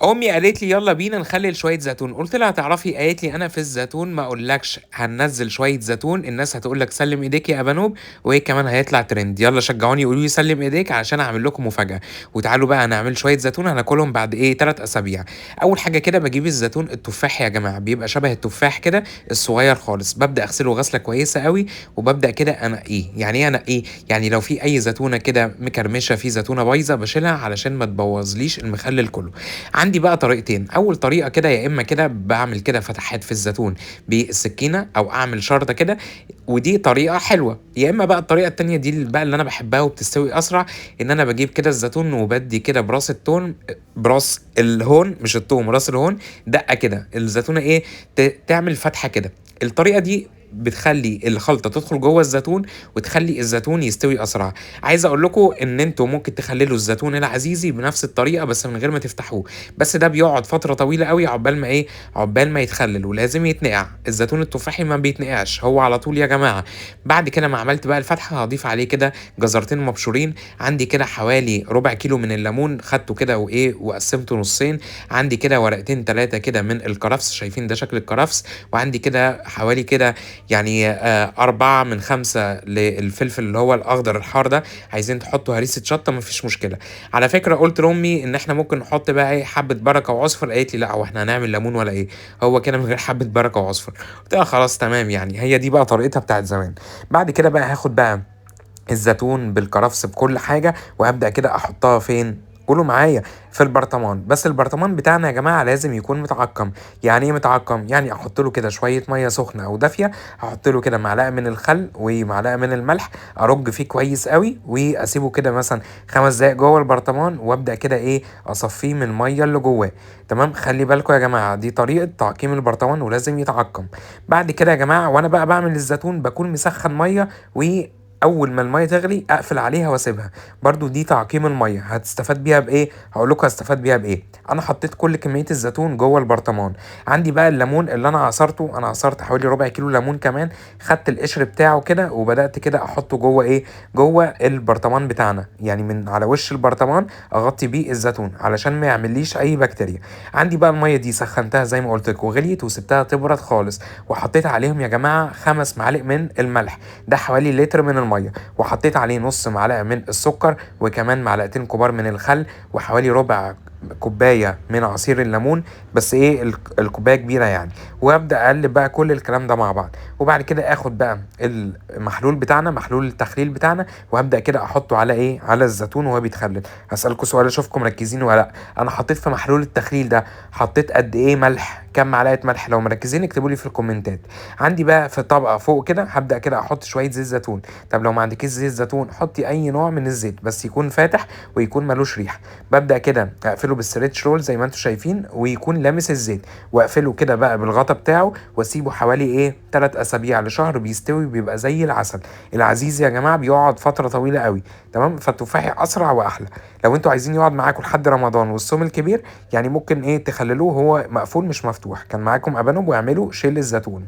امي قالت لي يلا بينا نخلل شوية زيتون، قلت لها تعرفي؟ قالت لي انا في الزيتون ما اقولكش، هننزل شوية زيتون الناس هتقول لك سلم ايديك يا ابانوب، وايه كمان هيطلع ترند. يلا شجعوني قولوا لي سلم ايديك عشان اعمل لكم مفاجاة. وتعالوا بقى نعمل شوية زيتون هناكلهم بعد ايه 3 اسابيع. اول حاجة كده بجيب الزيتون التفاح يا جماعة، بيبقى شبه التفاح كده الصغير خالص، ببدا اغسله غسله كويسة قوي، وببدا كده انقيه. يعني ايه انقيه؟ يعني لو في اي زيتونه كده مكرمشه، في زيتونه بايظة، بشيلها علشان ما تبوظليش المخلل كله. عندي بقى طريقتين. اول طريقه كده، يا اما كده بعمل كده فتحات في الزيتون بالسكينة، او اعمل شرطه كده، ودي طريقه حلوة. يا اما بقى الطريقة التانية دي بقى اللي انا بحبها وبتستوي اسرع، ان انا بجيب كده الزيتون وبدي كده براس التون، براس الهون مش التوم، راس الهون، دقه كده الزيتونه ايه تعمل فتحه كده. الطريقة دي بتخلي الخلطة تدخل جوه الزيتون وتخلي الزيتون يستوي اسرع. عايز اقول لكم ان انتوا ممكن تخللوا الزيتون العزيزي بنفس الطريقة بس من غير ما تفتحوه، بس ده بيقعد فترة طويلة قوي عقبال ما ايه، عقبال ما يتخلل، ولازم يتنقع. الزيتون التفاحي ما بيتنقعش هو على طول يا جماعة. بعد كده ما عملت بقى الفتحة، هضيف عليه كده جزرتين مبشورين، عندي كده حوالي ربع كيلو من الليمون خدته كده وايه وقسمته نصين، عندي كده ورقتين 3 كده من الكرفس، شايفين ده شكل الكرفس، وعندي كده حوالي كده 4 من 5 للفلفل اللي هو الأخضر الحار ده. عايزين تحطوا هريسة شطة مفيش مشكلة. على فكرة قلت لأمي إن إحنا ممكن نحط بقى إيه حبة بركة وعصفر، قالت لي لا هو إحنا هنعمل ليمون ولا إيه، هو كده من غير حبة بركة وعصفر. قلت لها خلاص تمام، يعني هي دي بقى طريقتها بتاعت زمان. بعد كده بقى هاخد بقى الزيتون بالكرفس بكل حاجة، وهبدأ كده أحطها فين؟ قولوا معايا، في البرطمان. بس البرطمان بتاعنا يا جماعة لازم يكون متعقم. يعني ايه متعقم؟ يعني احط له كده شوية مية سخنة او دافية، احط له كده معلقة من الخل ومعلقة من الملح، ارج فيه كويس قوي، واسيبه كده مثلا 5 دقايق جوه البرطمان، وابدأ كده ايه اصفيه من المية اللي جواه. تمام، خلي بالكم يا جماعة دي طريقة تعقيم البرطمان ولازم يتعقم. بعد كده يا جماعة وانا بقى بعمل الزيتون بكون مسخن مية، و اول ما المية تغلي اقفل عليها واسيبها. برضو دي تعقيم المية. هتستفاد بيها بايه؟ هقول لكم هستفاد بيها بايه. انا حطيت كل كمية الزيتون جوه البرطمان. عندي بقى الليمون اللي انا عصرته، انا عصرت حوالي ربع كيلو ليمون كمان، خدت القشر بتاعه كده وبدات كده احطه جوه ايه، جوه البرطمان بتاعنا، يعني من على وش البرطمان اغطي بيه الزيتون علشان ما يعمليش اي بكتيريا. عندي بقى المية دي سخنتها زي ما قلت لكم وغليت وسبتها تبرد خالص، وحطيت عليهم يا جماعة 5 معالق من الملح، ده حوالي لتر من المية، وحطيت عليه نص معلقه من السكر، وكمان معلقتين كبار من الخل، وحوالي ربع كوباية من عصير الليمون، بس ايه الكوباية كبيرة يعني. وابدا اقلب بقى كل الكلام ده مع بعض، وبعد كده اخد بقى المحلول بتاعنا، محلول التخليل بتاعنا، وابدا كده احطه على ايه، على الزيتون وهو بيتخلل. هسالكم سؤال اشوفكم مركزين ولا لا. انا حطيت في محلول التخليل ده حطيت قد ايه ملح، كام معلقه ملح؟ لو مركزين اكتبوا لي في الكومنتات. عندي بقى في طبقه فوق كده هبدا كده احط شوية زيت زيتون. طب لو ما عندكيش زيت زيتون حطي اي نوع من الزيت بس يكون فاتح ويكون ملوش ريحه. ببدا كده اقفله بال stretch roll زي ما انتم شايفين، ويكون لامس الزيت، واقفله كده بقى بالغطا بتاعه، واسيبه حوالي ايه 3 اسابيع لشهر، بيستوي بيبقى زي العسل. العزيز يا جماعة بيقعد فترة طويلة قوي، تمام؟ فالتفاحي اسرع واحلى. لو انتوا عايزين يقعد معاكم لحد رمضان والصوم الكبير يعني ممكن ايه تخللوه هو مقفول مش مفتوح. كان معاكم ابانوب، واعملوا share للزيتون.